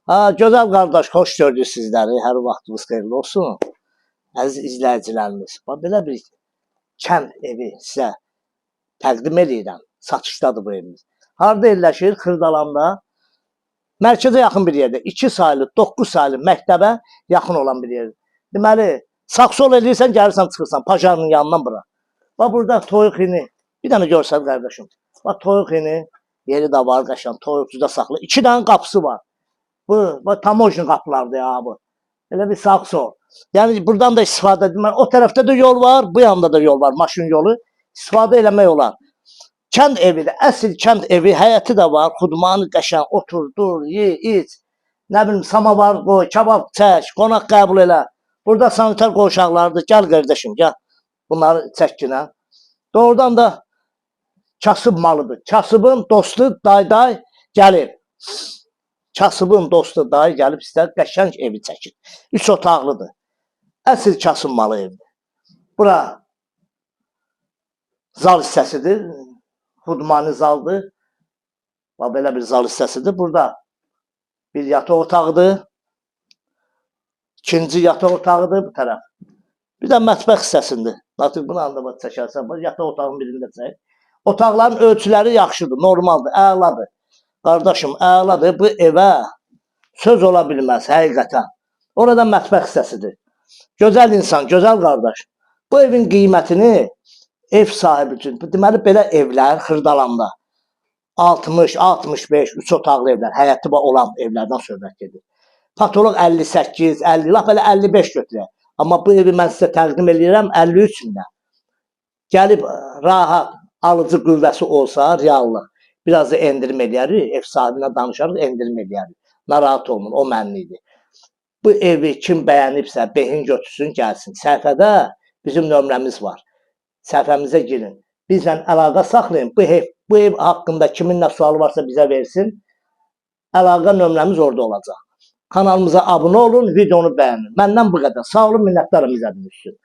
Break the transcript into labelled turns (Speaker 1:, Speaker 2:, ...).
Speaker 1: Ha, gözəl qardaş, xoş gördük sizləri. Hər vaxtınız xeyirli olsun. Əziz izləyicilərimiz, bax belə bir kənd evi sizə təqdim edirəm. Satışdadır bu evimiz. Harda yerləşir? Xırdalanda. Mərkəzə yaxın bir yerdə. 2 saylı, 9 saylı məktəbə yaxın olan bir yerdir. Deməli, sağ-sol eləyirsən, gəlirsən, çıxırsan Pajarın yanından bura. Bax burada toyuq ini. Bir dənə görsən qardaşım. Bax toyuq ini yeri də var qəşəng. Toyuq cüdə saxla. 2 dənə qapısı var. Bu, bu tamojni qapılardır ya bu. Elə bir sağ sol. Yəni buradan da istifadə edilmə. O tərəfdə də yol var, bu yanda da yol var, maşın yolu. İstifadə eləmək olar. Kənd evidir. Əsl kənd evi, həyəti də var. Xudmanı qəşəng otur, dur, ye, iç. Nə bilim samavar qoy, kabab çək, qonaq qəbul elə. Burada sanitar qovşaqlardır. Gəl qardaşım, gəl. Bunları çəkkinə. Doğrudan da kasıb malıdır. Kasıbın dostu day-day gəlib. Kasıbın dostu dayı gəlib istər qəşəng evi çəkir. Üç otaqlıdır. Əsl kasıb malı evdir. Bura zal hissəsidir. Xudmani zaldır. Bax belə bir zal hissəsidir. Burada bir yataq otağıdır. İkinci yataq otağıdır bu tərəf. Bir də mətbəx hissəsidir. Artıq bunu anda bax çəkərsən, bax yataq otağının birində çək. Otaqların ölçüləri yaxşıdır, normaldır, əladır. Qardaşım, əladır. Bu evə söz ola bilməz həqiqətən. Orada mətbəx hissəsidir. Gözəl insan, gözəl qardaş. Bu evin qiymətini ev sahibi üçün, deməli belə evlər Xırdalanda 60, 65, 3 otaqlı evlər, həyəti olan evlərdən söhbət gedir. Patolog 58, 50, lap elə 55 götürər. Amma bu evi mən sizə təqdim eləyirəm 53 minə. Gəlib rahat alıcı qüvvəsi olsa, reallıq. Biraz da endirim eləyərik, ev sahibinə danışarıq, endirim eləyərik. Narahat olmayın, o mənlikdir. Bu evi kim bəyənibsə, behin götürsün, gəlsin. Səhifədə bizim nömrəmiz var. Səhifəmizə girin. Bizlə əlaqə saxlayın. Bu ev haqqında kimin nə sualı varsa bizə versin. Əlaqə nömrəmiz orada olacaq. Kanalımıza abunə olun, videonu bəyənin. Məndən bu qədər. Sağ olun, minnətdaram izlədiyiniz üçün.